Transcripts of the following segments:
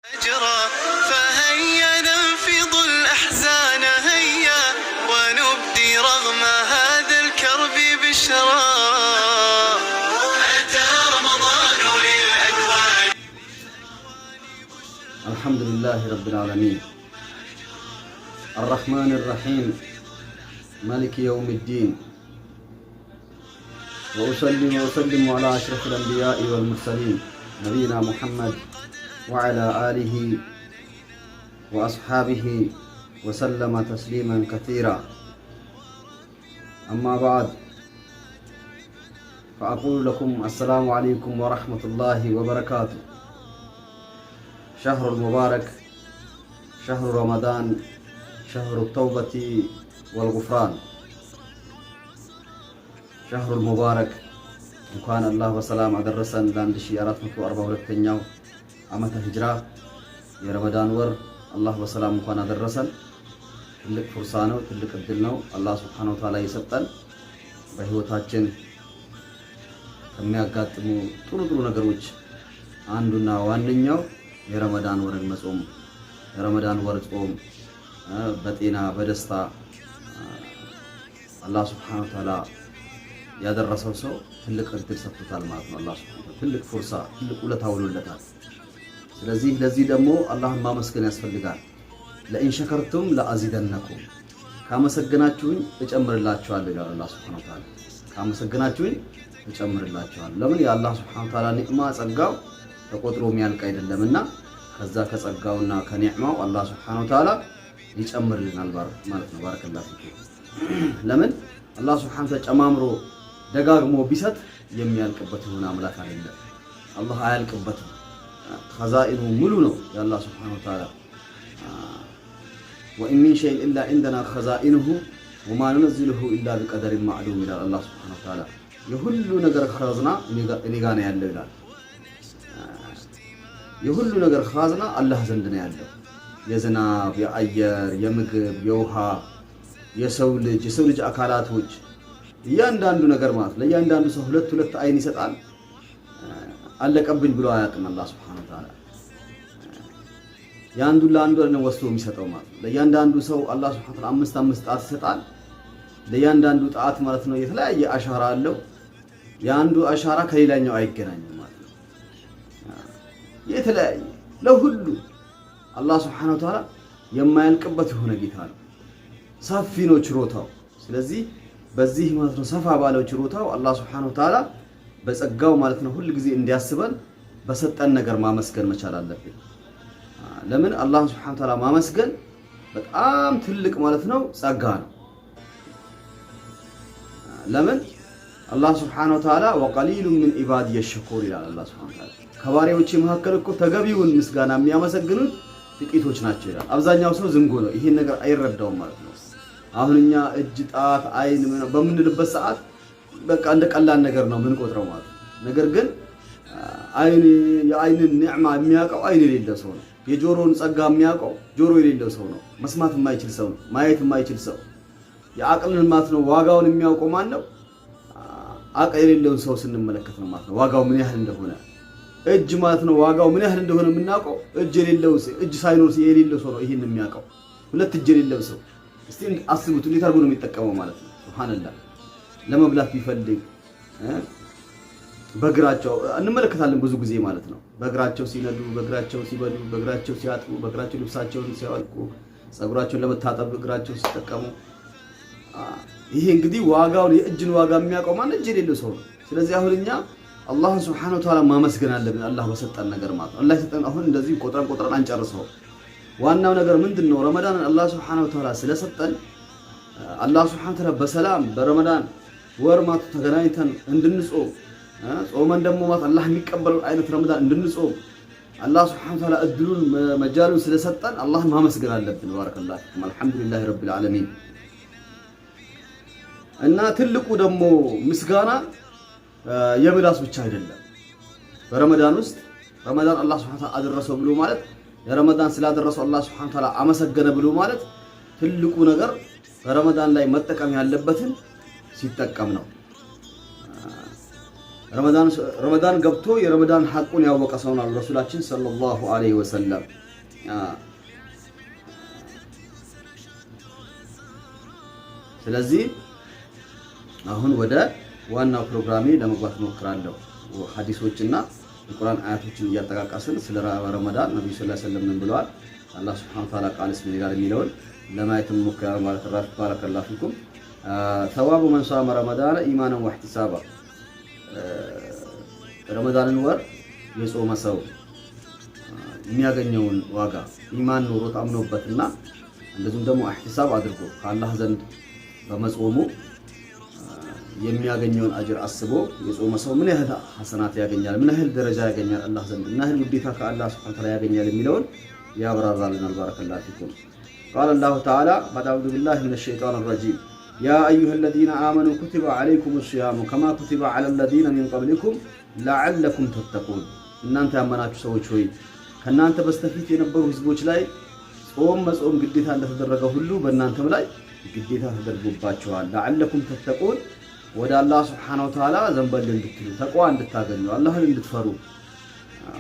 أجرا فهيا ننفض الأحزان هيا ونبدي رغم هذا الكرب بشرا أتى رمضان للأكوان. الحمد لله رب العالمين الرحمن الرحيم مالك يوم الدين وأصلي وأسلم على أشرف الأنبياء والمرسلين نبينا محمد وعلى آله وأصحابه وسلم تسليما كثيرا. أما بعد، فأقول لكم السلام عليكم ورحمة الله وبركاته. شهر المبارك، شهر رمضان، شهر التوبة والغفران، شهر المبارك። እንኳን አላህ በሰላም አደረሰን ለ1442ኛው ዓመተ ሂጅራ የረመዳን ወር። አላህ በሰላም እንኳን አደረሰን። ትልቅ فرصة ነው፣ ትልቅ እድል ነው አላህ سبحانه وتعالى የሰጠን። በህይወታችን ከሚያጋጥሙ ጥሩ ጥሩ ነገሮች አንዱና ዋነኛው የረመዳን ወርን መጾም፣ የረመዳን ወር ጾም በጤና በደስታ አላህ سبحانه وتعالى ያደረሰው ሰው ትልቅ እድል ሰጥቶታል ማለት ነው። አላህ سبحانه وتعالى ትልቅ فرصة፣ ትልቅ ውለታ ውሎለታል። ስለዚህ ለዚህ ደግሞ አላህን ማመስገን ያስፈልጋል። لئن شكرتم لأزيدنكم፣ ካመሰገናችሁኝ እጨምርላችኋለሁ ይላል አላህ سبحانه وتعالى። ካመሰገናችሁኝ እጨምርላችኋለሁ። ለምን? የአላህ سبحانه وتعالى نعمة ጸጋው ተቆጥሮ የሚያልቅ አይደለምና ከዛ ከጸጋውና ከኒዕማው አላህ سبحانه وتعالى ይጨምርልናል ማለት ነው። بارك الله فيكم። ለምን? አላህ سبحانه وتعالى ጨማምሮ ደጋግሞ ቢሰጥ የሚያልቅበት የሆነ አምላክ አይደለም። አላህ አያልቅበትም። خزائنه ሙሉ ነው የአላህ سبحانه وتعالى። وإن من شيء إلا عندنا خزائنه وما ننزله إلا بقدر معلوم ይላል አላህ سبحانه وتعالى። የሁሉ ነገር خزانة እኔ ጋ ነው ያለው ይላል። የሁሉ ነገር خزانة አላህ ዘንድ ነው ያለው። የዝናብ፣ የአየር፣ የምግብ፣ የውሃ፣ የሰው ልጅ አካላቶች፣ እያንዳንዱ ነገር ማለት ለእያንዳንዱ ሰው ሁለት ሁለት አይን ይሰጣል። አለቀብኝ ብሎ አያውቅም አላህ سبحانه وتعالى። የአንዱን ለአንዱ አይደለም ወስዶ የሚሰጠው ማለት ነው። ለእያንዳንዱ ሰው አላህ سبحانه وتعالى አምስት አምስት ጣት ይሰጣል። ለእያንዳንዱ ጣት ማለት ነው የተለያየ አሻራ አለው። የአንዱ አሻራ ከሌላኛው አይገናኝም ማለት ነው። የተለያየ ለሁሉ አላህ سبحانه وتعالى የማያልቅበት የሆነ ጌታ ነው። ሰፊ ነው ችሮታው። ስለዚህ በዚህ ማለት ነው ሰፋ ባለው ችሮታው አላህ سبحانه وتعالى በጸጋው ማለት ነው ሁል ጊዜ እንዲያስበን በሰጠን ነገር ማመስገን መቻል አለብን። ለምን? አላህ سبحانه وتعالى ማመስገን በጣም ትልቅ ማለት ነው ጸጋ ነው። ለምን? አላህ سبحانه وتعالى وقليل من عبادي الشكور ይላል አላህ سبحانه وتعالى። ከባሪያዎቼ መካከል እኮ ተገቢውን ምስጋና የሚያመሰግኑት ጥቂቶች ናቸው ይላል። አብዛኛው ሰው ዝንጉ ነው፣ ይሄን ነገር አይረዳውም ማለት ነው። አሁን እኛ እጅ፣ ጣት፣ አይን በምንልበት ሰዓት በቃ እንደ ቀላል ነገር ነው የምንቆጥረው ማለት ነው። ነገር ግን አይን የአይንን نعمة የሚያውቀው አይን የሌለው ሰው ነው። የጆሮን ጸጋ የሚያውቀው ጆሮ የሌለው ሰው ነው። መስማት የማይችል ሰው ነው። ማየት የማይችል ሰው። የአቅልን ማለት ነው ዋጋውን የሚያውቀው ማን ነው? አቅል የሌለውን ሰው ስንመለከት ነው ማለት ነው ዋጋው ምን ያህል እንደሆነ። እጅ ማለት ነው ዋጋው ምን ያህል እንደሆነ የምናውቀው እጅ የሌለው፣ እጅ ሳይኖር የሌለው ሰው ነው ይሄን የሚያውቀው። ሁለት እጅ የሌለው ሰው እስቲ አስቡት እንዴት አድርጎ ነው የሚጠቀመው ማለት ነው። سبحان الله፣ ለመብላት ቢፈልግ በእግራቸው እንመለከታለን ብዙ ጊዜ ማለት ነው። በእግራቸው ሲነዱ፣ በእግራቸው ሲበሉ፣ በእግራቸው ሲያጥቡ፣ በእግራቸው ልብሳቸውን ሲያወልቁ፣ ፀጉራቸውን ለመታጠብ እግራቸውን ሲጠቀሙ፣ ይሄ እንግዲህ ዋጋውን የእጅን ዋጋ የሚያውቀው ማን? እጅ የሌለው ሰው ነው። ስለዚህ አሁን እኛ አላህን سبحانه وتعالى ማመስገን አለብን። አላህ በሰጠን ነገር ማለት ነው። አላህ የሰጠን አሁን እንደዚህ ቆጥረን ቆጥረን አንጨርሰው። ዋናው ነገር ምንድን ነው? ረመዳንን አላህ سبحانه وتعالى ስለሰጠን፣ አላህ سبحانه وتعالى በሰላም በረመዳን ወር ማለት ተገናኝተን እንድንጾም፣ ጾመን ደግሞ ማለት አላህ የሚቀበለው አይነት ረመዳን እንድንጾም አላህ سبحانه وتعالى እድሉን መጃሉን ስለሰጠን አላህን ማመስገን አለብን። بارك الله فيكم الحمد لله رب العالمين። እና ትልቁ ደግሞ ምስጋና የምላስ ብቻ አይደለም። በረመዳን ውስጥ ረመዳን አላህ سبحانه وتعالى አደረሰው ብሎ ማለት፣ የረመዳን ስላደረሰው አላህ سبحانه وتعالى አመሰገነ ብሎ ማለት ትልቁ ነገር በረመዳን ላይ መጠቀም ያለበትን ሲጠቀም ነው። ረመዳን ገብቶ የረመዳን ሐቁን ያወቀ ሰው ነው ረሱላችን صلى الله عليه وسلم። ስለዚህ አሁን ወደ ዋናው ፕሮግራሜ ለመግባት እሞክራለሁ። ሐዲሶችና የቁርአን አያቶችን እያጠቃቀስን ስለ ረመዳን ነብዩ صلى الله عليه وسلم ምን ብለዋል፣ አላህ سبحانه وتعالى ቃልስ ምን ይላል የሚለውን ለማየት እንሞክራለን ማለት ነው። بارك الله فيكم። ثواب من صام رمضان إيمانا واحتسابا፣ ረመዳንን ወር የጾመ ሰው የሚያገኘውን ዋጋ ኢማን ኖሮት አምኖበትና እንደዚሁም ደግሞ احتساب አድርጎ ከአላህ ዘንድ በመጾሙ የሚያገኘውን አጅር አስቦ የጾመ ሰው ምን ያህል ሐሰናት ያገኛል፣ ምን ያህል ደረጃ ያገኛል፣ አላህ ዘንድ ምን ያህል ውዴታ ከአላህ سبحانه وتعالى ያገኛል የሚለውን ያብራራልናል። بارك الله فيكم። قال الله تعالى بعد أعوذ بالله من الشيطان الرجيم يا أيها الذين آمنوا كتب عليكم الصيام كما كتب على الذين من قبلكم لعلكم تتقون። እናንተ ያመናችሁ ሰዎች ሆይ ከእናንተ በስተፊት የነበሩ ህዝቦች ላይ ጾም መጾም ግዴታ እንደተደረገ ሁሉ በእናንተም ላይ ግዴታ ተደርጎባቸዋል። لعلكم تتقون ወደ አላህ سبحانه وتعالى ዘንበል እንድትሉ ተቅዋ እንድታገኙ አላህን እንድትፈሩ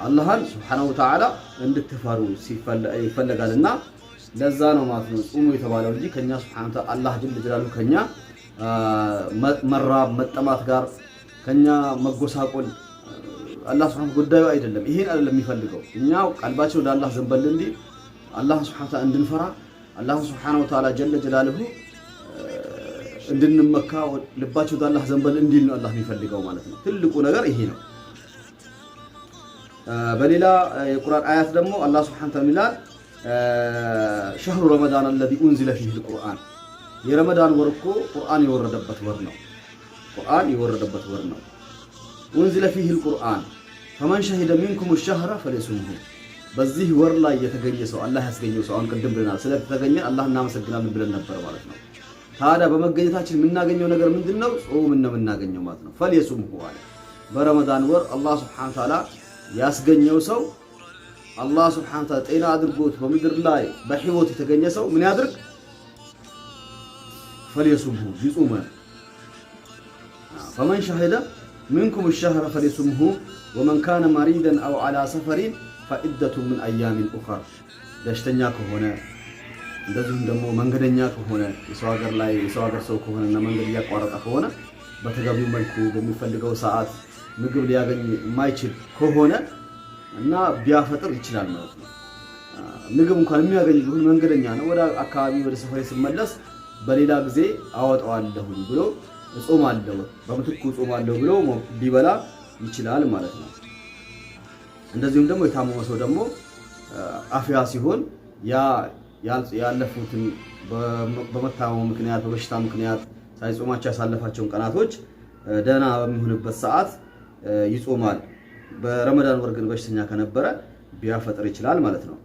አላህን سبحانه وتعالى እንድትፈሩ ይፈለጋልና ለዛ ነው ማለት ነው ጹሙ የተባለው እንጂ ከኛ سبحانه وتعالى አላህ جل جلاله ከኛ መራብ መጠማት ጋር ከኛ መጎሳቆል አላህ سبحانه ጉዳዩ አይደለም። ይሄን አይደለም የሚፈልገው። እኛ ቀልባችን ወደ አላህ ዘንበል እንዲል አላህ سبحانه وتعالى እንድንፈራ አላህ سبحانه وتعالى جل جلاله እንድንመካ ልባቸው ወደ አላህ ዘንበል እንዲል ነው አላህ የሚፈልገው ማለት ነው። ትልቁ ነገር ይሄ ነው። በሌላ የቁርአን አያት ደግሞ አላህ سبحانه وتعالى ይላል شهر رمضان الذي أنزل فيه القرآن፣ የረመዳን ወር እኮ ቁርአን የወረደበት ወር ነው። ቁርአን የወረደበት ወር ነው። أنزل فيه القرآن فمن شهد منكم الشهر فليصمه። በዚህ ወር ላይ የተገኘ ሰው አላህ ያስገኘው ሰው፣ አሁን ቅድም ብለናል፣ ስለተገኘ አላህ እናመሰግናለን ብለን ነበር ማለት ነው። ታዲያ በመገኘታችን የምናገኘው ነገር ምንድን ነው? ጾምን ነው የምናገኘው ማለት ነው። فليصمه አለ። በረመዳን ወር አላህ سبحانه وتعالى ያስገኘው ሰው አላህ سبحانه وتعالى ጤና አድርጎት በምድር ላይ በሕይወት የተገኘ ሰው ምን ያድርግ? فليصمه ይጹመ። فمن شهد منكم الشهر فليصمه ومن كان مريضا أو على سفر فعدة من أيام أخر። በሽተኛ ከሆነ እንደዚሁም ደግሞ መንገደኛ ከሆነ የሰው ሀገር ላይ የሰው ሀገር ሰው ከሆነና መንገድ እያቋረጠ ከሆነ በተገቢው መልኩ በሚፈልገው ሰዓት ምግብ ሊያገኝ የማይችል ከሆነ እና ቢያፈጥር ይችላል ማለት ነው። ምግብ እንኳን የሚያገኝ ቢሆን መንገደኛ ነው፣ ወደ አካባቢ ወደ ሰፈሬ ስመለስ በሌላ ጊዜ አወጣዋለሁኝ ብሎ እጾማለሁ፣ በምትኩ እጾማለሁ ብሎ ሊበላ ይችላል ማለት ነው። እንደዚሁም ደግሞ የታመመ ሰው ደግሞ አፍያ ሲሆን ያ ያለፉትን በመታመሙ ምክንያት በበሽታ ምክንያት ሳይጾማቸው ያሳለፋቸውን ቀናቶች ደህና በሚሆንበት ሰዓት ይጾማል። በረመዳን ወር ግን በሽተኛ ከነበረ ቢያፈጥር ይችላል ማለት ነው።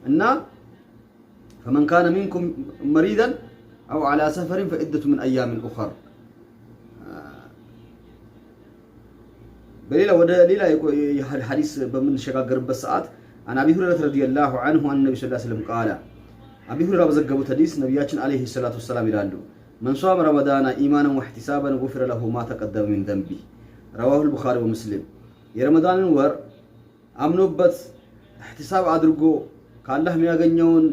እና فمن كان منكم مريضا أو على سفر فعدة من أيام أخر። በሌላ ወደ ሌላ ሐዲስ በምንሸጋገርበት ሰዓት عن أبي هريرة رضي الله عنه عن النبي صلى الله عليه وسلم قال፣ አቢ ሁረይራ በዘገቡት ሐዲስ ነቢያችን عليه الصلاة والسلام ይላሉ من صام رمضان إيمانا واحتسابا غفر له ما تقدم من ذنبه رواه البخاري ومسلم። የረመዳንን ወር አምኖበት احتساب አድርጎ ከአላህ የሚያገኘውን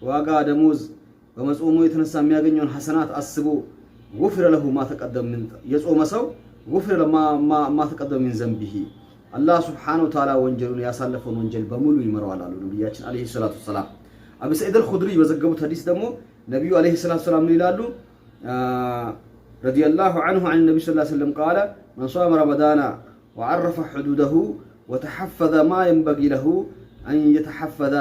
ዋጋ ደሞዝ በመጾሙ የተነሳ የሚያገኘውን ሐሰናት አስቦ غفر له ما تقدم የጾመ ሰው غفر ما تقدم من ذنبه አላህ سبحانه وتعالى ወንጀሉን ያሳለፈውን ወንጀል በሙሉ ይምረዋል አሉ ነቢያችን عليه الصلاة والسلام። አቢ ሰዒድ አልኹድሪ በዘገቡት ሐዲስ ደግሞ ነቢዩ عليه الصلاة والسلام ምን ይላሉ? رضي الله عنه عن النبي صلى الله عليه وسلم قال من صام رمضان وعرف حدوده وتحفظ ما ينبغي له أن يتحفظ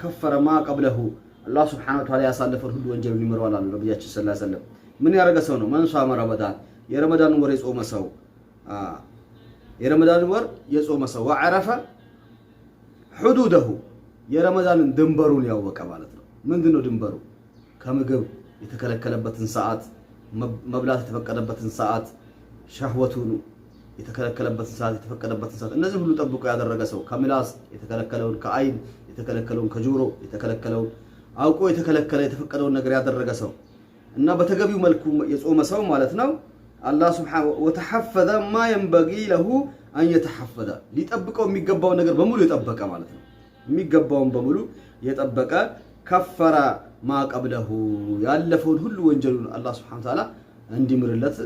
كفر ما قبله። አላህ سبحانه وتعالى ያሳለፈውን ሁሉ ወንጀሉን ይምረዋል አሉ ነቢያችን صلى الله عليه وسلم። ምን ያደረገ ሰው ነው? من صام رمضان የረመዳን ወር የጾመ ሰው የረመዳን ወር የጾመ ሰው وعرف حدوده የረመዳንን ድንበሩን ያወቀ ማለት ነው። ምንድን ነው ድንበሩ? ከምግብ የተከለከለበትን ሰዓት፣ መብላት የተፈቀደበትን ሰዓት፣ ሸህወቱን የተከለከለበትን ሰዓት፣ የተፈቀደበትን ሰዓት፣ እነዚህ ሁሉ ጠብቆ ያደረገ ሰው ከምላስ የተከለከለውን፣ ከአይን የተከለከለውን፣ ከጆሮ የተከለከለውን አውቆ የተከለከለ የተፈቀደውን ነገር ያደረገ ሰው እና በተገቢው መልኩ የጾመ ሰው ማለት ነው። አላህ سبحانه وتحفظ ما ينبغي له أن يتحفظ ሊጠብቀው የሚገባውን ነገር በሙሉ የጠበቀ ማለት ነው። የሚገባውን በሙሉ የጠበቀ كفر ما قبله ያለፈውን ሁሉ ወንጀሉን አላህ سبحانه وتعالى እንዲምርለት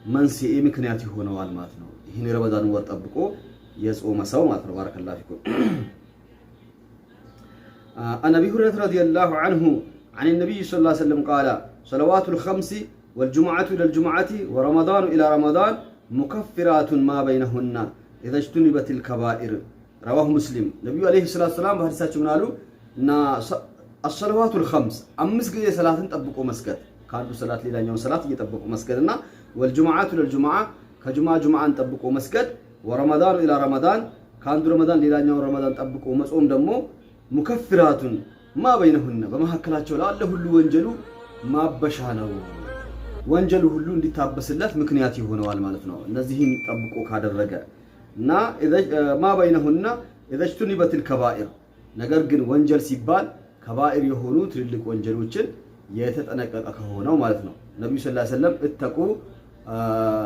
መንስኤ ምክንያት ይሆነዋል ማለት ነው። ይህን የረመዳን ወር ጠብቆ የጾመ ሰው ማለት ነው። بارك الله فيكم። عن أبي هريرة رضي الله عنه عن النبي صلى الله عليه وسلم قال الصلوات الخمس والجمعة إلى الجمعة ورمضان إلى رمضان مكفرات ما بينهن إذا اجتنبت الكبائر رواه مسلم። ነቢዩ عليه الصلاة والسلام በሐዲሳቸው ምን አሉ? እና الصلوات الخمس አምስት ጊዜ ሰላትን ጠብቆ መስገድ፣ ከአንዱ ሰላት ሌላኛውን ሰላት እየጠበቁ መስገድ እና والجمعة إلى الجمعة ከጁምዓ ጁምዓን ጠብቆ መስገድ፣ ورمضان إلى رمضان ከአንዱ ረመዳን ሌላኛውን ረመዳን ጠብቆ መጾም ደግሞ مكفرات ما بينهن በመካከላቸው ላለ ሁሉ ወንጀሉ ማበሻ ነው። ወንጀሉ ሁሉ እንዲታበስለት ምክንያት ይሆነዋል ማለት ነው። እነዚህን ጠብቆ ካደረገ እና ما بينهن إذا اجتنبت الكبائر። ነገር ግን ወንጀል ሲባል ከባኢር የሆኑ ትልልቅ ወንጀሎችን የተጠነቀቀ ከሆነው ማለት ነው። ነቢዩ صلى الله عليه وسلم اتقوا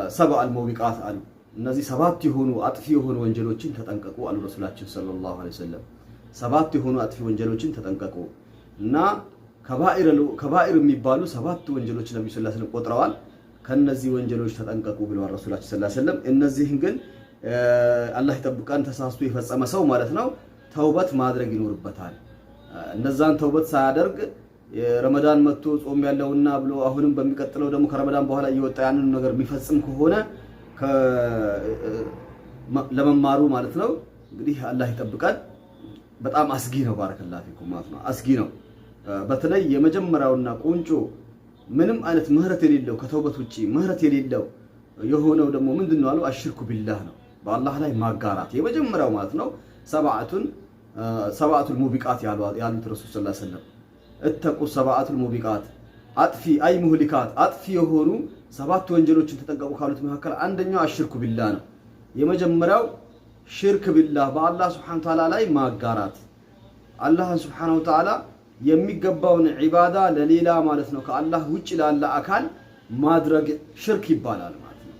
السبع الموبقات አሉ። እነዚህ ሰባት የሆኑ አጥፊ የሆኑ ወንጀሎችን ተጠንቀቁ አሉ ረሱላችን صلى الله عليه وسلم። ሰባት የሆኑ አጥፊ ወንጀሎችን ተጠንቀቁ እና ከባኢር የሚባሉ ሰባት ወንጀሎች ነቢዩ صلى الله عليه وسلم ቆጥረዋል። ከነዚህ ወንጀሎች ተጠንቀቁ ብለዋል ረሱላችን صلى الله عليه وسلم። እነዚህን ግን አላህ ይጠብቀን ተሳስቶ የፈጸመ ሰው ማለት ነው ተውበት ማድረግ ይኖርበታል። እነዛን ተውበት ሳያደርግ ረመዳን መጥቶ ጾም ያለውና ብሎ አሁንም በሚቀጥለው ደግሞ ከረመዳን በኋላ እየወጣ ያንን ነገር የሚፈጽም ከሆነ ለመማሩ ማለት ነው እንግዲህ አላህ ይጠብቀን። በጣም አስጊ ነው። بارك الله فيكم ማለት ነው አስጊ ነው። በተለይ የመጀመሪያውና ቁንጮ ምንም አይነት ምህረት የሌለው ከተውበት ውጪ ምህረት የሌለው የሆነው ደግሞ ምንድን ነው አሉ الشرك بالله ነው፣ በአላህ ላይ ማጋራት የመጀመሪያው ማለት ነው። السبع الموبقات ያሉት ረሱል صلى الله عليه وسلم اتقوا السبع الموبقات አጥፊ أي مهلكات አጥፊ የሆኑ ሰባት ወንጀሎችን ተጠንቀቁ ካሉት መካከል አንደኛው الشرك بالله ነው። የመጀመሪያው ሽርክ بالله በአላህ سبحانه وتعالى ላይ ማጋራት፣ አላህን سبحانه وتعالى የሚገባውን ዒባዳ ለሌላ ማለት ነው ከአላህ ውጭ ላለ አካል ማድረግ ሽርክ ይባላል ማለት ነው።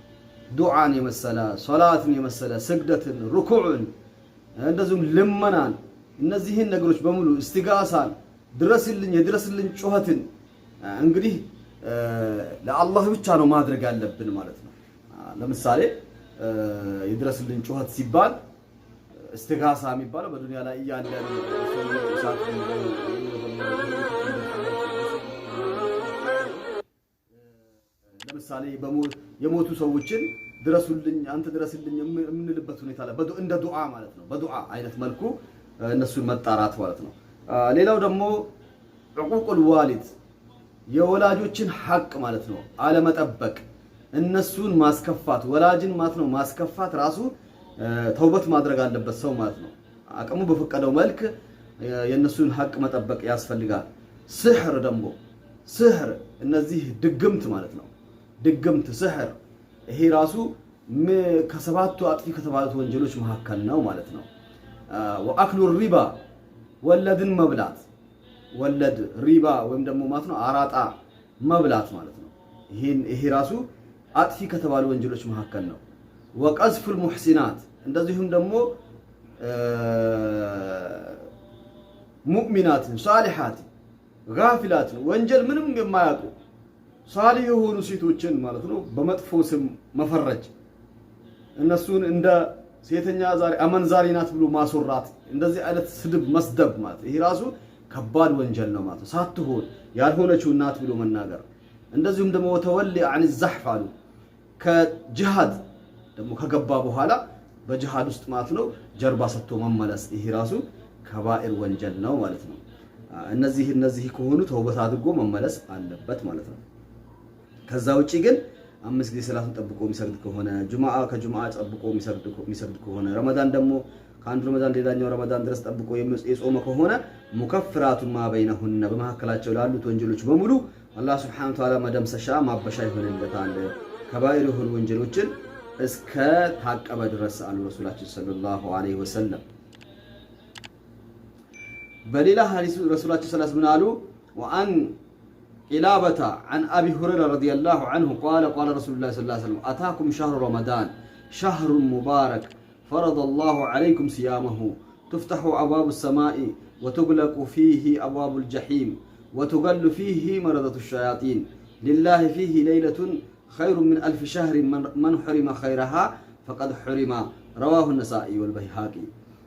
ዱዓን የመሰለ ሶላትን የመሰለ ስግደትን፣ ሩኩዕን፣ እንደዚሁም ልመናን እነዚህን ነገሮች በሙሉ እስቲጋሳን፣ ድረስልኝ የድረስልኝ ጩኸትን እንግዲህ ለአላህ ብቻ ነው ማድረግ ያለብን ማለት ነው። ለምሳሌ የድረስልኝ ጩኸት ሲባል እስቲጋሳ የሚባለው በዱንያ ላይ እያለ ለምሳሌ የሞቱ ሰዎችን ድረሱልኝ፣ አንተ ድረስልኝ የምንልበት ሁኔታ ላይ እንደ ዱዓ ማለት ነው። በዱዓ አይነት መልኩ እነሱን መጣራት ማለት ነው። ሌላው ደግሞ ዑቁቁል ዋሊድ የወላጆችን ሐቅ ማለት ነው አለመጠበቅ፣ እነሱን ማስከፋት፣ ወላጅን ማለት ነው ማስከፋት ራሱ ተውበት ማድረግ አለበት ሰው ማለት ነው። አቅሙ በፈቀደው መልክ የእነሱን ሐቅ መጠበቅ ያስፈልጋል። ስሕር ደግሞ ስሕር፣ እነዚህ ድግምት ማለት ነው። ድግምት ስሕር፣ ይሄ ራሱ ከሰባቱ አጥፊ ከተባሉት ወንጀሎች መካከል ነው ማለት ነው። ወአክሉ ሪባ ወለድን መብላት፣ ወለድ ሪባ ወይም ደግሞ ማለት ነው አራጣ መብላት ማለት ነው። ይሄ ራሱ አጥፊ ከተባሉ ወንጀሎች መካከል ነው። ወቀዝፉል ሙሕሲናት እንደዚሁም ደግሞ ሙእሚናትን ሳሊሓትን ጋፊላትን ወንጀል ምንም የማያውቁ ሳሊህ የሆኑ ሴቶችን ማለት ነው በመጥፎ ስም መፈረጅ፣ እነሱን እንደ ሴተኛ ዛሬ አመንዛሪ ናት ብሎ ማስወራት፣ እንደዚህ አይነት ስድብ መስደብ ማለት ይሄ ራሱ ከባድ ወንጀል ነው ማለት ነው። ሳትሆን ያልሆነችው ናት ብሎ መናገር። እንደዚሁም ደግሞ ወተወሊ አን ዛሕፍ አሉ ከጅሃድ ደግሞ ከገባ በኋላ በጅሃድ ውስጥ ማለት ነው ጀርባ ሰጥቶ መመለስ፣ ይሄ ራሱ ከባኢር ወንጀል ነው ማለት ነው። እነዚህ ከሆኑ ተውበት አድርጎ መመለስ አለበት ማለት ነው። ከዛ ውጪ ግን አምስት ጊዜ ሰላቱን ጠብቆ የሚሰግድ ከሆነ ጁምዓ ከጁምዓ ጠብቆ የሚሰግድ ከሆነ ረመዳን ደግሞ ከአንዱ ረመዳን ሌላኛው ረመዳን ድረስ ጠብቆ የጾመ ከሆነ ሙከፍራቱ ማ በይነሁነ በመካከላቸው ላሉት ወንጀሎች በሙሉ አላህ ሱብሓነሁ ወተዓላ መደምሰሻ ማበሻ ይሆንለታል። ከባኢር የሆኑ ወንጀሎችን እስከ ታቀበ ድረስ አሉ ረሱላችን ሰለላሁ ዐለይሂ ወሰለም። በሌላ ሐዲስ ረሱላችን ሰለላሁ ዐለይሂ ወሰለም ምን አሉ? ወአን قلابة عن أبي هريرة رضي الله عنه قال قال رسول الله صلى الله عليه وسلم أتاكم شهر رمضان شهر مبارك فرض الله عليكم صيامه تفتح أبواب السماء وتغلق فيه أبواب الجحيم وتغل فيه مردة الشياطين لله فيه ليلة خير من 1000 شهر من حرم خيرها فقد حرم رواه النسائي والبيهقي።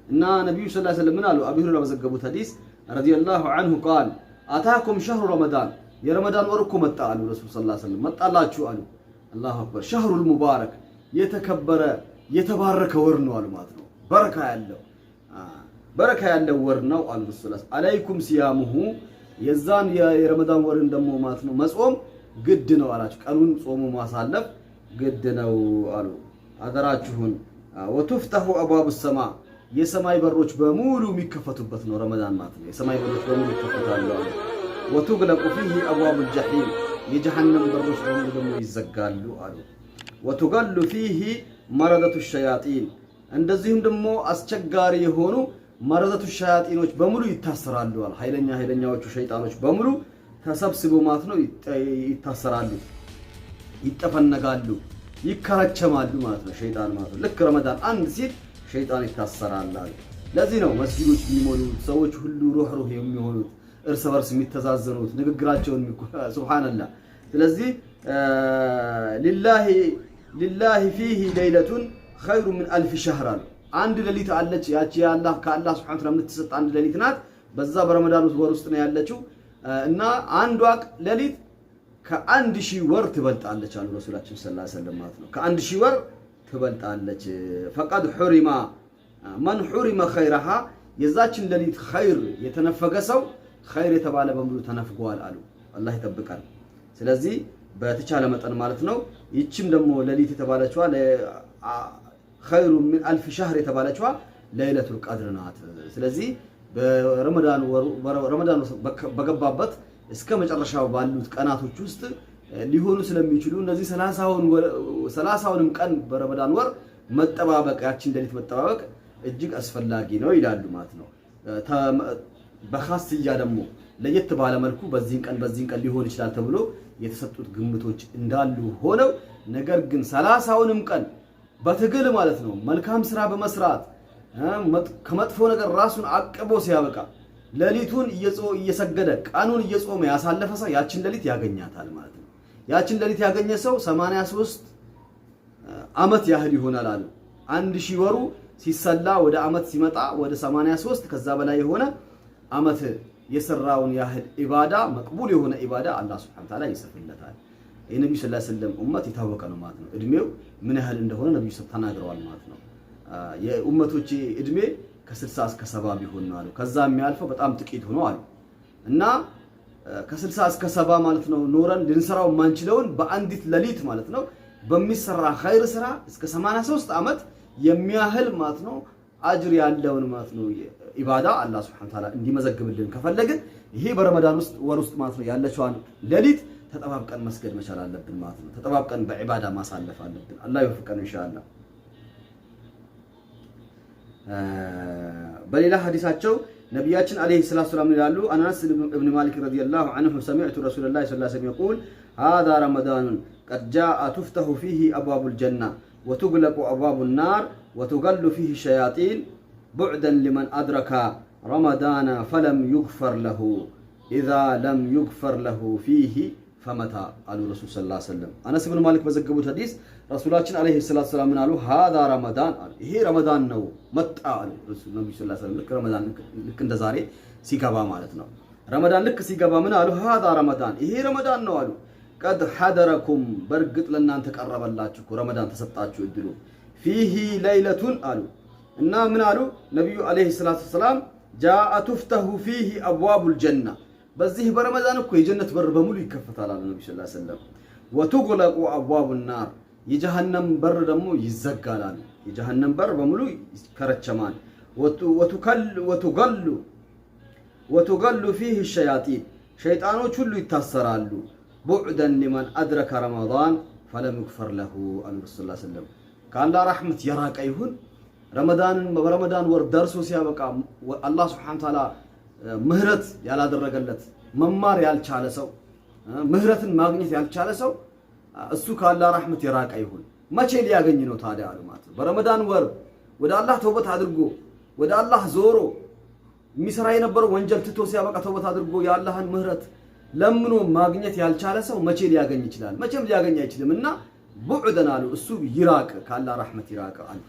እና ነቢዩ صلى الله عليه وسلم ምን አሉ? አቢ ሁረይራ በዘገቡት ሐዲስ رضي الله عنه قال أتاكم شهر رمضان የረመዳን ወር እኮ መጣ አሉ። ረሱል صلى الله عليه وسلم መጣላችሁ አሉ። الله أكبر። شهر المبارك የተከበረ የተባረከ ወር ነው አሉ ማለት ነው። በረካ ያለው ወር ነው አሉ ረሱል። عليكم صيامه የዛን የረመዳን ወርን ደግሞ ማለት ነው መጾም ግድ ነው አላችሁ። ቀኑን ጾሙ ማሳለፍ ግድ ነው አሉ። አደራችሁን። وتفتح أبواب السماء የሰማይ በሮች በሙሉ የሚከፈቱበት ነው ረመዳን ማለት ነው። የሰማይ በሮች በሙሉ ይከፈታሉ አሉ። وتغلق فيه أبواب الجحيم የጀሃነም በሮች በሙሉ ደግሞ ይዘጋሉ አሉ። وتغل فيه مردة الشياطين እንደዚሁም ደግሞ አስቸጋሪ የሆኑ مردة الشياطين በሙሉ ይታሰራሉ አሉ። ኃይለኛ ኃይለኛዎቹ ሸይጣኖች በሙሉ ተሰብስበው ማለት ነው ይታሰራሉ፣ ይጠፈነጋሉ፣ ይከረቸማሉ ማለት ነው። ሸይጣን ማለት ነው። ልክ ረመዳን አንድ ሲል ሸይጣን ይታሰራል አሉ። ለዚህ ነው መስጊዶች የሚሞሉት፣ ሰዎች ሁሉ ሩህ ሩህ የሚሆኑት፣ እርስ በርስ የሚተዛዘኑት፣ ንግግራቸውን سبحان الله። ስለዚህ لله فيه ليلة خير من 1000 شهر አሉ። አንድ ሌሊት አለች። ያቺ የአላህ ከአላህ سبحانه وتعالى የምትሰጥ አንድ ሌሊት ናት። በዛ በረመዳን ወር ውስጥ ነው ያለችው እና አንዷ ሌሊት ከ1000 ወር ትበልጣለች አሉ ረሱላችን صلى الله عليه وسلم ማለት ነው። ከ1000 ወር ትበልጣለች። فقد حرم من حرم خيرها የዛችን ሌሊት ኸይር የተነፈገ ሰው ኸይር የተባለ በሙሉ ተነፍገዋል አሉ። አላህ ይጠብቃል። ስለዚህ በተቻለ መጠን ማለት ነው ይችም ደግሞ ሌሊት የተባለችዋ خير من 1000 شهر የተባለችዋ ለይለቱል ቀድር ናት። ስለዚህ በረመዳን በገባበት እስከ መጨረሻው ባሉት ቀናቶች ውስጥ ሊሆኑ ስለሚችሉ እነዚህ 30ውንም ቀን በረመዳን ወር መጠባበቅ፣ ያችን ሌሊት መጠባበቅ እጅግ አስፈላጊ ነው ይላሉ ማለት ነው። በኻስያ ደግሞ ለየት ባለ መልኩ በዚህን ቀን ሊሆን ይችላል ተብሎ የተሰጡት ግምቶች እንዳሉ ሆነው ነገር ግን 30ውንም ቀን በትግል ማለት ነው መልካም ስራ በመስራት፣ ከመጥፎ ነገር ራሱን አቅቦ ሲያበቃ፣ ሌሊቱን እየሰገደ ቀኑን እየጾመ ያሳለፈ ሰው ያችን ሌሊት ያገኛታል ማለት ነው። ያችን ሌሊት ያገኘ ሰው 83 ዓመት ያህል ይሆናል አሉ። 1000 ወሩ ሲሰላ ወደ ዓመት ሲመጣ ወደ 83 ከዛ በላይ የሆነ ዓመት የሰራውን ያህል ኢባዳ፣ መቅቡል የሆነ ኢባዳ አላህ سبحانه وتعالى ይጽፍለታል። የነቢዩ صلى الله عليه وسلم ኡመት የታወቀ ነው ማለት ነው። እድሜው ምን ያህል እንደሆነ ነቢዩ ተናግረዋል ማለት ነው። የኡመቶቼ እድሜ ከ60 እስከ 70 ቢሆን ነው አሉ። ከዛ የሚያልፈው በጣም ጥቂት ሆኖ አሉ። እና ከ60 እስከ 70 ማለት ነው ኖረን ልንሰራው የማንችለውን በአንዲት ሌሊት ማለት ነው በሚሰራ ኸይር ስራ እስከ 83 ዓመት የሚያህል ማለት ነው አጅር ያለውን ማለት ነው ኢባዳ አላህ سبحانه وتعالى እንዲመዘግብልን ከፈለግን ይሄ በረመዳን ውስጥ ወር ውስጥ ማለት ነው ያለችዋን ሌሊት ተጠባብቀን መስገድ መቻል አለብን ማለት ነው። ተጠባብቀን በዒባዳ ማሳለፍ አለብን። አላህ ይወፍቀን ኢንሻአላህ። በሌላ ሐዲሳቸው ነቢያችን عليه الصلاة والسلام ይላሉ፣ አነስ እብን ማሊክ رضي الله عنه سمعت رسول الله صلى الله عليه وسلم يقول هذا رمضان قد جاء تفتح فيه أبواب الجنة وتغلق أبواب النار وتغل فيه الشياطين بعدا لمن أدرك رمضان فلم يغفر له إذا لم يغفر له فيه فمتى አሉ ረሱል صلى الله عليه وسلم። አነስ ብን ማሊክ በዘገቡት ሐዲስ ረሱላችን عليه الصلاة والسلام ምን አሉ? هذا رمضان አሉ። ይሄ ረመዳን ነው መጣ አሉ ነብዩ صلى الله عليه وسلم። ልክ ረመዳን ልክ እንደ ዛሬ ሲገባ ማለት ነው። ረመዳን ልክ ሲገባ ምን አሉ? هذا رمضان ይሄ ረመዳን ነው አሉ። قد حضركم በእርግጥ ለእናንተ ቀረበላችሁ፣ ረመዳን ተሰጣችሁ እድሉ። فيه ليلة አሉ። እና ምን አሉ ነቢዩ عليه الصلاة والسلام? جاء تفتح فيه أبواب الجنة በዚህ በረመዳን እኮ የጀነት በር በሙሉ ይከፈታል አሉ ነቢ صلى الله عليه وسلم። وتغلق أبواب النار የጀሃነም በር ደግሞ ይዘጋል አሉ። የጀሃነም በር በሙሉ ይከረቸማል። وتغل فيه الشياطين ሸይጣኖች ሁሉ ይታሰራሉ። بعدا لمن أدرك رمضان فلم يغفر له አሉ ረሱል صلى الله عليه وسلم። ከአላህ ረሕመት የራቀ ይሁን፣ ረመዳንን በረመዳን ወር ደርሶ ሲያበቃ አላህ سبحانه وتعالى ምህረት ያላደረገለት፣ መማር ያልቻለ ሰው፣ ምህረትን ማግኘት ያልቻለ ሰው እሱ ከአላህ ረሕመት የራቀ ይሁን። መቼ ሊያገኝ ነው ታዲያ አሉ ማለት ነው። በረመዳን ወር ወደ አላህ ተውበት አድርጎ ወደ አላህ ዞሮ የሚሰራ የነበረው ወንጀል ትቶ ሲያበቃ ተውበት አድርጎ የአላህን ምህረት ለምኖ ማግኘት ያልቻለ ሰው መቼ ሊያገኝ ይችላል? መቼም ሊያገኝ አይችልም። እና بعدا አሉ እሱ ይራቅ፣ ከአላህ ረሕመት ይራቅ አሉ።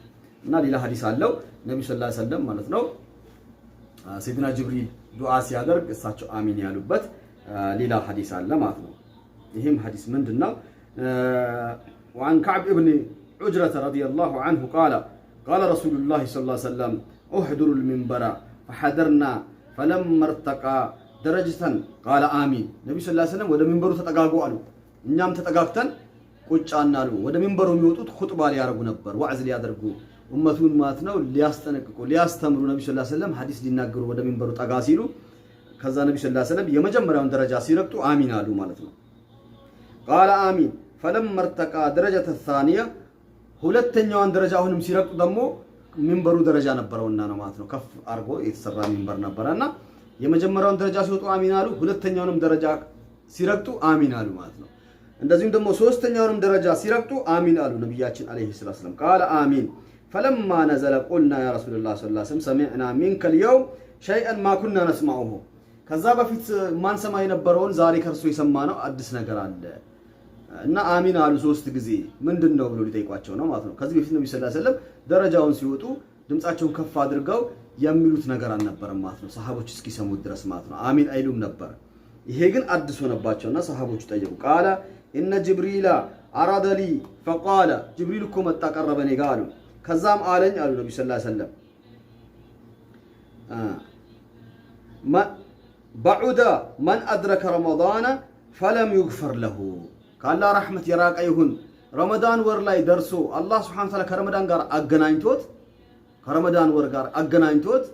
እና ሌላ ሀዲስ አለው ነቢዩ صلى الله عليه وسلم ማለት ነው ሰይድና ጅብሪል ዱዓ ሲያደርግ እሳቸው አሚን ያሉበት ሌላ ሀዲስ አለ ማለት ነው። ይህም ሀዲስ ምንድን ነው? وعن كعب بن عجرة رضي الله عنه قال قال رسول الله صلى الله عليه وسلم احضروا المنبر فحضرنا فلما ارتقى درجة قال آمين። ነቢዩ صلى الله عليه وسلم ወደ ሚንበሩ ተጠጋጉ አሉ። እኛም ተጠጋግተን ቁጭ አሉ። ወደ ሚንበሩ የሚወጡት ኹጥባ ሊያደርጉ ነበር፣ ዋዕዝ ሊያደርጉ ኡመቱን ማለት ነው፣ ሊያስጠነቅቁ ሊያስተምሩ ነቢዩ صلى الله عليه وسلم ሐዲስ ሊናገሩ ወደ ሚንበሩ ጠጋ ሲሉ ከዛ ነቢዩ صلى الله عليه وسلم የመጀመሪያውን ደረጃ ሲረግጡ አሚን አሉ ማለት ነው። قال آمين فلما ارتقى درجة الثانية ሁለተኛዋን ደረጃ አሁንም ሲረግጡ ደግሞ ሚንበሩ ደረጃ ነበረውና ነው ማለት ነው። ከፍ አድርጎ የተሰራ ሚንበር ነበረና የመጀመሪያውን ደረጃ ሲወጡ አሚን አሉ። ሁለተኛውንም ደረጃ ሲረግጡ አሚን አሉ ማለት ነው። እንደዚሁም ደግሞ ሶስተኛውንም ደረጃ ሲረግጡ አሚን አሉ ነቢያችን عليه الصلاة والسلام። قال آمين فلما نزل قلنا يا رسول الله صلى الله عليه وسلم سمعنا منك اليوم شيئا ما كنا نسمعه። ከዛ በፊት ማንሰማ የነበረውን ዛሬ ከእርሶ የሰማነው አዲስ ነገር አለ እና አሚን አሉ ሶስት ጊዜ። ምንድን ነው ብሎ ሊጠይቋቸው ነው ማለት ነው። ከዚህ በፊት ነቢ صلى الله عليه وسلم ደረጃውን ሲወጡ ድምፃቸውን ከፍ አድርገው የሚሉት ነገር አልነበረም ማለት ነው። ሰሃቦች እስኪሰሙት ድረስ ማለት ነው። አሚን አይሉም ነበር። ይሄ ግን አዲስ ሆነባቸውና ሰሃቦቹ ጠየቁ። قال إن جبريل عرض لي فقال ጅብሪል እኮ መጣ ቀረበ እኔ ጋ አሉ። ከዛም አለኝ አሉ ነቢ صلى الله عليه وسلم بعد من أدرك رمضان فلم يغفر له ከአላህ ረሕመት የራቀ ይሁን። ረመዳን ወር ላይ ደርሶ አላህ سبحانه وتعالى ከረመዳን ጋር አገናኝቶት ከረመዳን ወር ጋር አገናኝቶት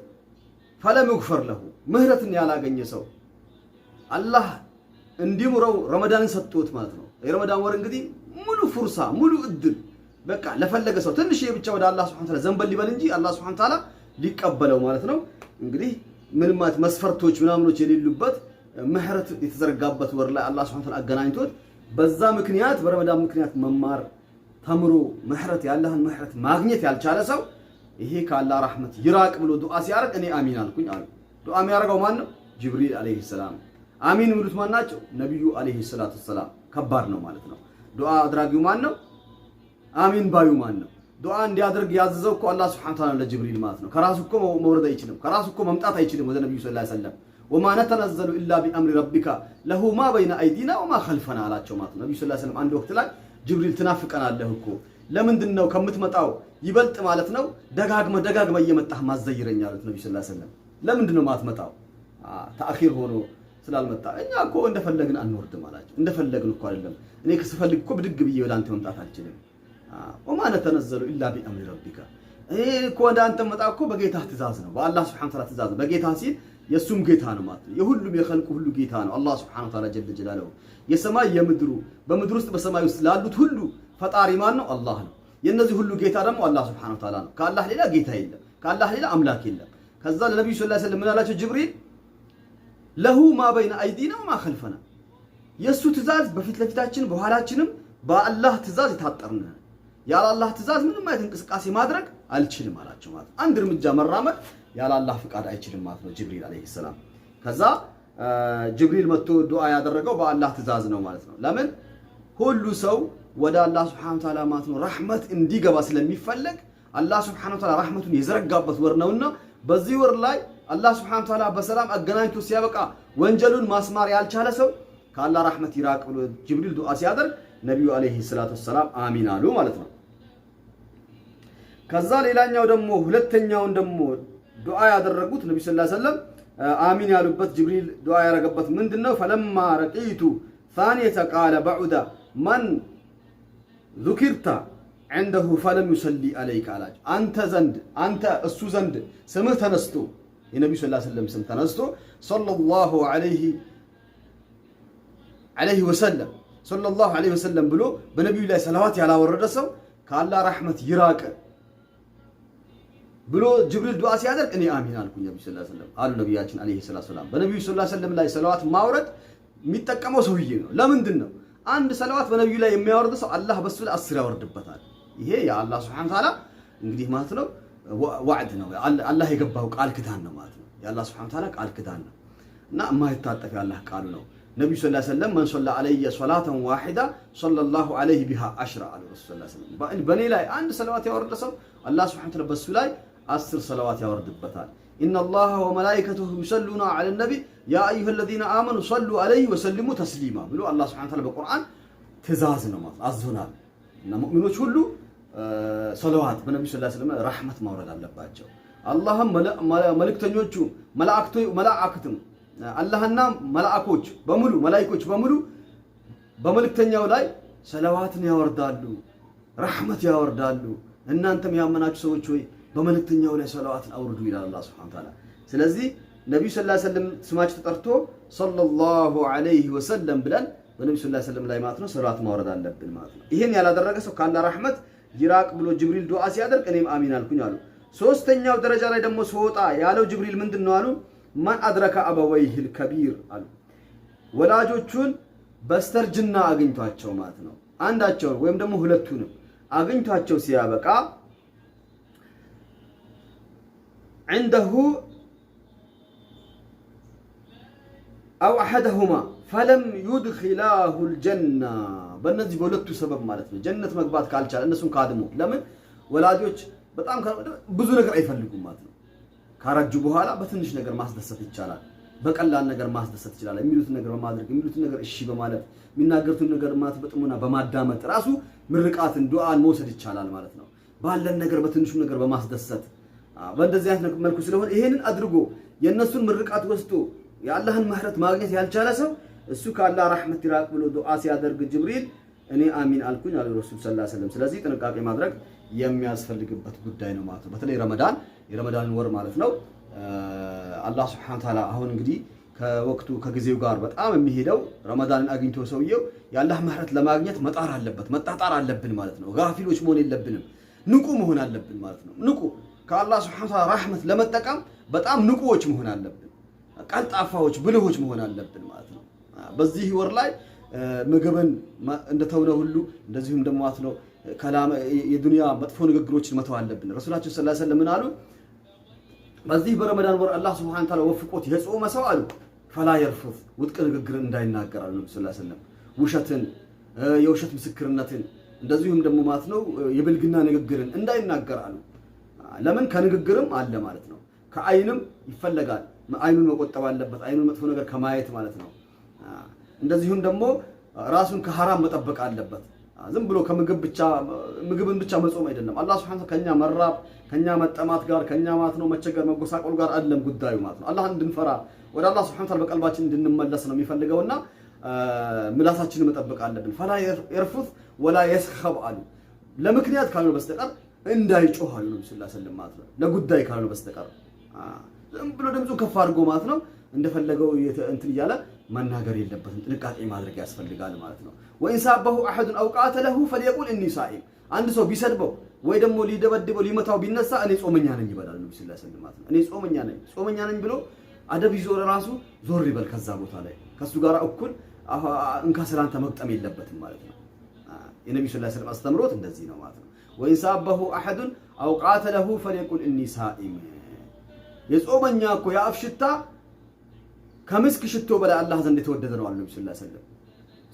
فلم يغفر له ምህረትን ያላገኘ ሰው አላህ እንዲምረው ረመዳንን ሰጥቶት ማለት ነው። የረመዳን ወር እንግዲህ ሙሉ فرصة ሙሉ እድል በቃ ለፈለገ ሰው ትንሽ ብቻ ወደ አላህ سبحانه وتعالى ዘንበል ሊበል እንጂ አላህ سبحانه وتعالى ሊቀበለው ማለት ነው። እንግዲህ ምንም ማለት መስፈርቶች ምናምኖች የሌሉበት ምህረት የተዘረጋበት ወር ላይ አላህ سبحانه وتعالى አገናኝቶት በዛ ምክንያት በረመዳን ምክንያት መማር ተምሮ ምህረት የአላህን ምህረት ማግኘት ያልቻለ ሰው ይሄ ከአላህ ረሕመት ይራቅ ብሎ ዱዓ ሲያደርግ እኔ አሚን አልኩኝ አሉ። ዱዓ የሚያደርገው ማን ነው? ጅብሪል عليه السلام። አሚን የሚሉት ማን ናቸው? ነቢዩ عليه الصلاة والسلام። ከባድ ነው ማለት ነው። ዱዓ አድራጊው ማን ነው? አሚን ባዩ ማን ነው? ዱዓ እንዲያደርግ ያዘዘው እኮ አላህ سبحانه وتعالى ለጅብሪል ማለት ነው። ከራሱ እኮ መውረድ አይችልም። ከራሱ እኮ መምጣት አይችልም ወደ ነቢዩ صلى الله عليه وسلم። وما نتنزل إلا بأمر ربك له ما بين أيدينا وما خلفنا አላቸው ማለት ነው። ነቢዩ صلى الله عليه وسلم አንድ ወቅት ላይ ጅብሪል ትናፍቀናለህ እኮ ለምንድን ነው ከምትመጣው ይበልጥ ማለት ነው ደጋግመ ደጋግመ እየመጣህ ማዘይረኝ አሉት ነቢዩ صلى الله عليه وسلم። ለምንድን ነው ማትመጣው? تأخير ሆኖ ስላልመጣ እኛ እኮ እንደፈለግን አንወርድም አላቸው። እንደፈለግን እኮ አይደለም፣ እኔ ስፈልግ እኮ ብድግ ብዬ ወደ አንተ መምጣት አልችልም። وما نتنزل إلا بأمر ربك፣ እኔ እኮ ወደ አንተ መጣ እኮ በጌታህ ትእዛዝ ነው፣ በአላህ سبحانه وتعالى ትእዛዝ ነው። በጌታ ሲል የእሱም ጌታ ነው ማለት ነው። የሁሉም የኸልቁ ሁሉ ጌታ ነው አላህ سبحانه وتعالى جل جلاله። የሰማይ የምድሩ በምድር ውስጥ በሰማይ ውስጥ ላሉት ሁሉ ፈጣሪ ማን ነው? አላህ ነው። የእነዚህ ሁሉ ጌታ ደግሞ አላህ سبحانه وتعالى ነው። ከአላህ ሌላ ጌታ የለም። ከአላህ ሌላ አምላክ የለም። ከዛ ለነቢዩ صلى الله عليه وسلم ምን አላቸው ጅብሪል? له ما بين أيدينا وما خلفنا፣ የእሱ ትእዛዝ በፊት ለፊታችን በኋላችንም በአላህ ትእዛዝ የታጠርን፣ ያለ አላህ ትእዛዝ ምንም አይነት እንቅስቃሴ ማድረግ አልችልም አላቸው ማለት ነው። አንድ እርምጃ መራመድ ያለ አላህ ፍቃድ አይችልም ማለት ነው ጅብሪል عليه السلام። ከዛ ጅብሪል መጥቶ ዱዓ ያደረገው በአላህ ትእዛዝ ነው ማለት ነው። ለምን ሁሉ ሰው ወደ አላህ سبحانه وتعالى ማለት ነው ረሕመት እንዲገባ ስለሚፈለግ አላህ سبحانه وتعالى ረሕመቱን የዘረጋበት ወር ነውና በዚህ ወር ላይ አላህ سبحانه وتعالى በሰላም አገናኝቶ ሲያበቃ ወንጀሉን ማስማር ያልቻለ ሰው ከአላህ ረሕመት ይራቅ ብሎ ጅብሪል ዱዓ ሲያደርግ ነቢዩ عليه الصلاة والسلام አሚን አሉ ማለት ነው። ከዛ ሌላኛው ደግሞ ሁለተኛውን ደግሞ ዱዓ ያደረጉት ነቢ صلى الله عليه وسلم አሚን ያሉበት ጅብሪል ዱዓ ያደረገበት ምንድን ነው? فلما رقيت الثانية قال بعد من ذكرت عنده فلم يصل عليك አላቸው። አንተ ዘንድ አንተ እሱ ዘንድ ስምህ ተነስቶ የነቢዩ صلى الله عليه وسلم ስም ተነስቶ صلى الله عليه وسلم صلى الله عليه وسلم ብሎ በነቢዩ ላይ ሰላዋት ያላወረደ ሰው ከአላህ ረሕመት ይራቅ ብሎ ጅብሪል ዱዓ ሲያደርግ እኔ አሚን አልኩኝ። ነብዩ صلى الله عليه وسلم አሉ ነቢያችን عليه الصلاة والسلام። በነቢዩ صلى الله عليه وسلم ላይ ሰለዋት ማውረድ የሚጠቀመው ሰውዬ ነው። ለምንድን ነው አንድ ሰለዋት በነቢዩ ላይ የሚያወርድ ሰው አላህ በሱ ላይ 10 ያወርድበታል። ይሄ የአላህ سبحانه وتعالى እንግዲህ ማለት ነው وعد ነው፣ አላህ የገባው ቃል ኪዳን ነው ማለት ነው። የአላህ سبحانه وتعالى ቃል ኪዳን ነው እና የማይታጠፍ የአላህ ቃሉ ነው። ነቢዩ صلى الله عليه وسلم من صلى علي صلاة واحدة صلى الله عليه بها عشرا አሉ ረሱል صلى الله عليه وسلم። በእኔ ላይ አንድ ሰለዋት ያወረደ ሰው አላህ سبحانه وتعالى በሱ ላይ 10 ሰለዋት ያወርድበታል። إن الله وملائكته يصلون على النبي يا أيها الذين آمنوا صلوا عليه وسلموا تسليما ብሎ አላህ سبحانه وتعالى በቁርአን ትእዛዝ ነው ማለት አዞናል። እና ሙእሚኖች ሁሉ ሰለዋት በነቢዩ صلى الله عليه وسلم ረሕመት ማውረድ አለባቸው። አላህም መልእክተኞቹ መላእክትም አላህና መላእኮች በሙሉ መላኢኮች በሙሉ በመልእክተኛው ላይ ሰለዋትን ያወርዳሉ፣ ረሕመት ያወርዳሉ። እናንተም ያመናችሁ ሰዎች ሆይ በመልእክተኛው ላይ ሰለዋትን አውርዱ ይላል አላህ سبحانه وتعالى። ስለዚህ ነቢዩ صلى الله عليه وسلم ስማቸው ተጠርቶ صلى الله عليه وسلم ብለን በነቢዩ صلى الله عليه وسلم ላይ ማለት ነው ሰለዋት ማውረድ አለብን ማለት ነው። ይሄን ያላደረገ ሰው ከአላህ ረሕመት ይራቅ ብሎ ጅብሪል ዱዓ ሲያደርግ እኔም አሚን አልኩኝ አሉ። ሶስተኛው ደረጃ ላይ ደግሞ ስወጣ ያለው ጅብሪል ምንድን ነው አሉ? من أدرك أبويه الكبر አሉ። ወላጆቹን በስተርጅና አግኝቷቸው ማለት ነው። አንዳቸውን ወይም ደግሞ ሁለቱንም አግኝቷቸው ሲያበቃ عنده أو أحدهما فلم يدخلاه الجنة በእነዚህ በሁለቱ ሰበብ ማለት ነው ጀነት መግባት ካልቻለ እነሱን ካድሞ። ለምን ወላጆች በጣም ብዙ ነገር አይፈልጉም ማለት ነው። ካረጁ በኋላ በትንሽ ነገር ማስደሰት ይቻላል፣ በቀላል ነገር ማስደሰት ይችላል። የሚሉትን ነገር በማድረግ የሚሉትን ነገር እሺ በማለት የሚናገሩትን ነገር ማለት በጥሞና በማዳመጥ ራሱ ምርቃትን ዱዓን መውሰድ ይቻላል ማለት ነው። ባለን ነገር በትንሹ ነገር በማስደሰት በእንደዚህ አይነት መልኩ ስለሆነ ይሄንን አድርጎ የእነሱን ምርቃት ወስዶ የአላህን ምህረት ማግኘት ያልቻለ ሰው እሱ ከአላህ ረሕመት ይራቅ ብሎ ዱዓ ሲያደርግ ጅብሪል እኔ አሚን አልኩኝ አሉ ረሱል صلى الله عليه وسلم። ስለዚህ ጥንቃቄ ማድረግ የሚያስፈልግበት ጉዳይ ነው ማለት ነው። በተለይ ረመዳን የረመዳንን ወር ማለት ነው። አላህ سبحانه وتعالى አሁን እንግዲህ ከወቅቱ ከጊዜው ጋር በጣም የሚሄደው ረመዳንን አግኝቶ ሰውየው የአላህ ምህረት ለማግኘት መጣር አለበት፣ መጣጣር አለብን ማለት ነው። ጋፊሎች መሆን የለብንም፣ ንቁ መሆን አለብን ማለት ነው። ንቁ ከአላህ سبحانه وتعالى ረሕመት ለመጠቀም በጣም ንቁዎች መሆን አለብን፣ ቀልጣፋዎች፣ ብልሆች መሆን አለብን ማለት ነው። በዚህ ወር ላይ ምግብን እንደተውነ ሁሉ እንደዚሁም ደግሞ ማለት ነው የዱንያ መጥፎ ንግግሮችን መተው አለብን። ረሱላችን صلى الله عليه وسلم ምን አሉ? በዚህ በረመዳን ወር አላህ سبحانه وتعالى ወፍቆት የጾመ ሰው አሉ فلا يرفث ውድቅ ንግግርን እንዳይናገር አሉ ነብዩ صلى الله عليه وسلم። ውሸትን፣ የውሸት ምስክርነትን እንደዚሁም ደግሞ ማለት ነው የብልግና ንግግርን እንዳይናገር አሉ። ለምን ከንግግርም አለ ማለት ነው። ከአይንም ይፈለጋል። አይኑን መቆጠብ አለበት። አይኑን መጥፎ ነገር ከማየት ማለት ነው። እንደዚሁም ደግሞ ራሱን ከሐራም መጠበቅ አለበት። ዝም ብሎ ከምግብ ብቻ ምግብን ብቻ መጾም አይደለም። አላህ ሱብሓነሁ ወተዓላ ከኛ መራብ ከኛ መጠማት ጋር ከኛ ማለት ነው መቸገር መጎሳቆል ጋር አይደለም ጉዳዩ ማለት ነው። አላህን እንድንፈራ ወደ አላህ ሱብሓነሁ ወተዓላ በቀልባችን እንድንመለስ ነው የሚፈልገውና ምላሳችንን መጠበቅ አለብን። ፈላ የርፉት ወላ የስኸብ አሉ። ለምክንያት ካልሆነ በስተቀር እንዳይጮህ አሉ ነብዩ ሰለላሁ ዐለይሂ ወሰለም ማለት ነው። ለጉዳይ ካልሆነ በስተቀር ዝም ብሎ ድምፁን ከፍ አድርጎ ማለት ነው እንደፈለገው እንትን እያለ መናገር የለበትም። ጥንቃቄ ማድረግ ያስፈልጋል ማለት ነው። وإن سابه أحد أو قاتله فليقل إني صائم። አንድ ሰው ቢሰድበው ወይ ደግሞ ሊደበድበው ሊመታው ቢነሳ እኔ ጾመኛ ነኝ ይበላል ነብዩ صلى الله عليه وسلم ማለት ነው። እኔ ጾመኛ ነኝ ጾመኛ ነኝ ብሎ አደብ ይዞ ራሱ ዞር ይበል ከዛ ቦታ ላይ ከሱ ጋር እኩል እንካ ሰላንታ መግጠም የለበትም ማለት ነው። የነብዩ صلى الله عليه وسلم አስተምሮት እንደዚህ ነው ማለት ነው። وإن سابه أحد أو قاتله فليقل إني صائم። የጾመኛ እኮ የአፍ ሽታ ከምስክ ሽቶ በላይ አላህ ዘንድ የተወደደ ነው አሉ ነብዩ صلى الله عليه وسلم።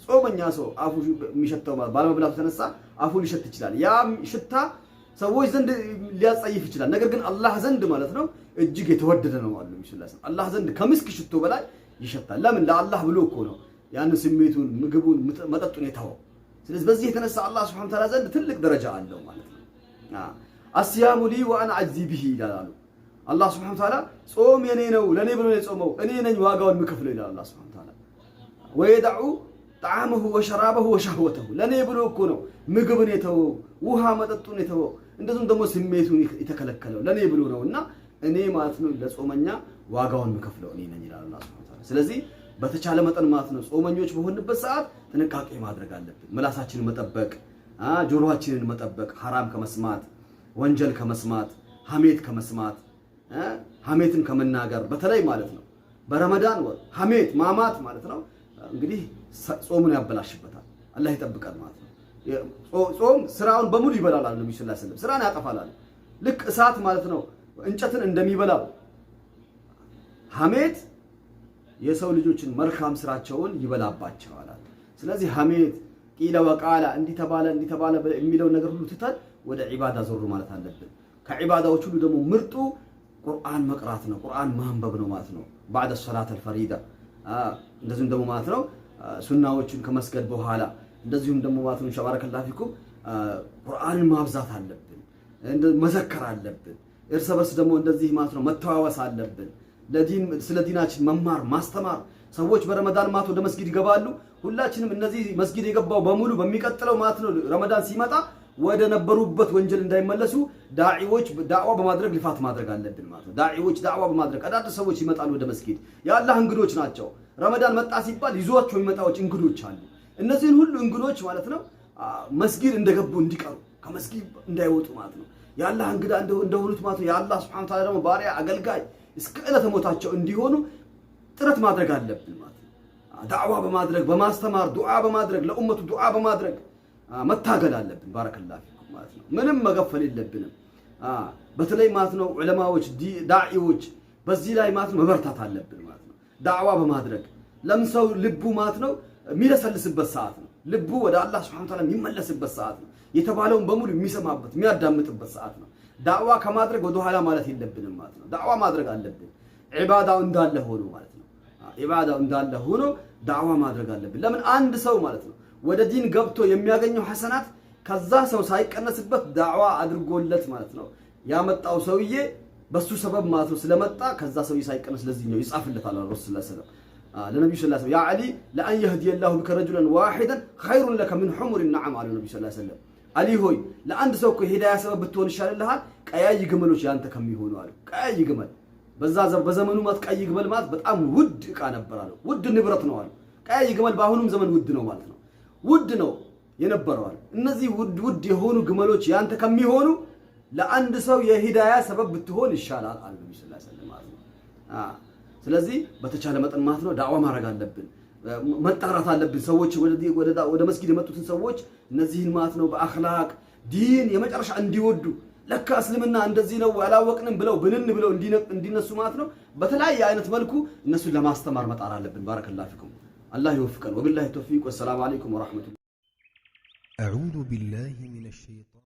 ጾመኛ ሰው አፉ የሚሸተው ባለመብላቱ የተነሳ አፉ ሊሸት ይችላል። ያ ሽታ ሰዎች ዘንድ ሊያጸይፍ ይችላል። ነገር ግን አላህ ዘንድ ማለት ነው እጅግ የተወደደ ነው አሉ ነብዩ صلى الله عليه وسلم። አላህ ዘንድ ከምስክ ሽቶ በላይ ይሸታል። ለምን? ለአላህ ብሎ እኮ ነው ያንን ስሜቱን፣ ምግቡን፣ መጠጡን የተወው። ስለዚህ በዚህ የተነሳ አላህ سبحانه وتعالى ዘንድ ትልቅ ደረጃ አለው ማለት ነው። الصيام لي وأنا أجزي به ይላል አላህ سبحانه وتعالى። ጾም የኔ ነው ለኔ ብሎ ነው የጾመው፣ እኔ ነኝ ዋጋውን የምከፍለው ይላል አላህ سبحانه وتعالى። ويدع طعامه وشرابه وشهوته ለኔ ብሎ እኮ ነው ምግብን የተወው ውሃ መጠጡን የተወው እንደዚሁም ደግሞ ስሜቱን የተከለከለው ለኔ ብሎ ነው እና እኔ ማለት ነው ለጾመኛ ዋጋውን የምከፍለው እኔ ነኝ ይላል አላህ سبحانه وتعالى። ስለዚህ በተቻለ መጠን ማለት ነው ጾመኞች በሆንበት ሰዓት ጥንቃቄ ማድረግ አለብን። ምላሳችንን መጠበቅ፣ ጆሮአችንን መጠበቅ፣ ሐራም ከመስማት፣ ወንጀል ከመስማት፣ ሐሜት ከመስማት፣ ሐሜትን ከመናገር በተለይ ማለት ነው በረመዳን ወር ሐሜት ማማት ማለት ነው እንግዲህ ጾሙን ያበላሽበታል። አላህ ይጠብቃል ማለት ነው። ጾም ስራውን በሙሉ ይበላል አሉ ነብዩ صلى الله عليه وسلم። ስራን ያጠፋል አሉ። ልክ እሳት ማለት ነው እንጨትን እንደሚበላው ሐሜት የሰው ልጆችን መልካም ስራቸውን ይበላባቸዋል። ስለዚህ ሐሜት قيل وقال እንዲህ ተባለ እንዲህ ተባለ የሚለውን ነገር ሁሉ ትተን ወደ ዒባዳ ዞር ማለት አለብን። ከዒባዳዎች ሁሉ ደግሞ ምርጡ ቁርአን መቅራት ነው፣ ቁርአን ማንበብ ነው ማለት ነው። بعد صلاة الفريضة እንደዚሁም ደግሞ ማለት ነው ሱናዎችን ከመስገድ በኋላ እንደዚሁም ደግሞ ማለት ነው بارك الله فيكم ቁርአንን ማብዛት አለብን፣ መዘከር አለብን። እርስ በርስ ደግሞ እንደዚህ ማለት ነው መተዋወስ አለብን። ለዲን ስለ ዲናችን መማር ማስተማር። ሰዎች በረመዳን ማለት ወደ መስጊድ ይገባሉ። ሁላችንም እነዚህ መስጊድ የገባው በሙሉ በሚቀጥለው ማለት ነው ረመዳን ሲመጣ ወደ ነበሩበት ወንጀል እንዳይመለሱ ዳዒዎች ዳዕዋ በማድረግ ልፋት ማድረግ አለብን ማለት ነው። ዳዒዎች ዳዕዋ በማድረግ አዳዲስ ሰዎች ይመጣሉ ወደ መስጊድ። የአላህ እንግዶች ናቸው። ረመዳን መጣ ሲባል ይዟቸው የሚመጣዎች እንግዶች አሉ። እነዚህን ሁሉ እንግዶች ማለት ነው መስጊድ እንደገቡ እንዲቀሩ ከመስጊድ እንዳይወጡ ማለት ነው። የአላህ እንግዳ እንደሆኑት ማለት ነው። የአላህ سبحانه وتعالى ደግሞ ባሪያ አገልጋይ እስከ ዕለተ ሞታቸው እንዲሆኑ ጥረት ማድረግ አለብን ማለት ነው። ዳዕዋ በማድረግ በማስተማር ዱዓ በማድረግ ለኡመቱ ዱዓ በማድረግ መታገል አለብን። بارك الله فيكم ማለት ነው። ምንም መገፈል የለብንም። በተለይ ማለት ነው ዑለማዎች፣ ዳዒዎች በዚህ ላይ ማለት ነው መበርታት አለብን ማለት ነው። ዳዕዋ በማድረግ ለምን ሰው ልቡ ማለት ነው የሚለሰልስበት ሰዓት ነው። ልቡ ወደ አላህ سبحانه وتعالى የሚመለስበት ሰዓት ነው። የተባለውን በሙሉ የሚሰማበት የሚያዳምጥበት ሰዓት ነው። ዳዕዋ ከማድረግ ወደ ኋላ ማለት የለብንም ማለት ነው። ዳዕዋ ማድረግ አለብን። ዒባዳው እንዳለ ሆኖ ማለት ነው። ዒባዳው እንዳለ ሆኖ ዳዕዋ ማድረግ አለብን። ለምን አንድ ሰው ማለት ነው ወደ ዲን ገብቶ የሚያገኘው ሐሰናት ከዛ ሰው ሳይቀነስበት ዳዕዋ አድርጎለት ማለት ነው ያመጣው ሰውዬ በሱ ሰበብ ማለት ነው ስለመጣ ከዛ ሰውዬ ሳይቀነስ ለዚህኛው ይጻፍለታል። ረሱል صلى الله عليه وسلم ለነቢዩ صلى الله عليه وسلم يا علي لأن يهدي الله بك رجلا واحدا خير لك من حمر النعم አሉ ነቢዩ صلى الله عليه وسلم። አሊ ሆይ ለአንድ ሰው እኮ ሂዳያ ሰበብ ብትሆን ይሻልልሃል ቀያይ ግመሎች ያንተ ከሚሆኑ አሉ። ቀያይ ግመል በዛ በዘመኑ ማለት ቀይ ግመል ማለት በጣም ውድ ዕቃ ነበር አሉ። ውድ ንብረት ነው አሉ። ቀያይ ግመል በአሁኑም ዘመን ውድ ነው ማለት ነው። ውድ ነው የነበረው አሉ። እነዚህ ውድ ውድ የሆኑ ግመሎች ያንተ ከሚሆኑ ለአንድ ሰው የሂዳያ ሰበብ ብትሆን ይሻላል አሉ ነብዩ صلى الله عليه وسلم ማለት ነው። ስለዚህ በተቻለ መጠን ማለት ነው ዳዕዋ ማድረግ አለብን፣ መጣራት አለብን። ሰዎች ወደ መስጊድ የመጡትን ሰዎች እነዚህን ማለት ነው በአኽላቅ ዲን የመጨረሻ እንዲወዱ ለካ እስልምና እንደዚህ ነው አላወቅንም ብለው ብንን ብለው እንዲነሱ ማለት ነው በተለያየ አይነት መልኩ እነሱን ለማስተማር መጣር አለብን። بارك الله فيكم። አላህ ይወፍቀን። وبالله التوفيق። والسلام عليكم ورحمة الله። أعوذ بالله من الشيطان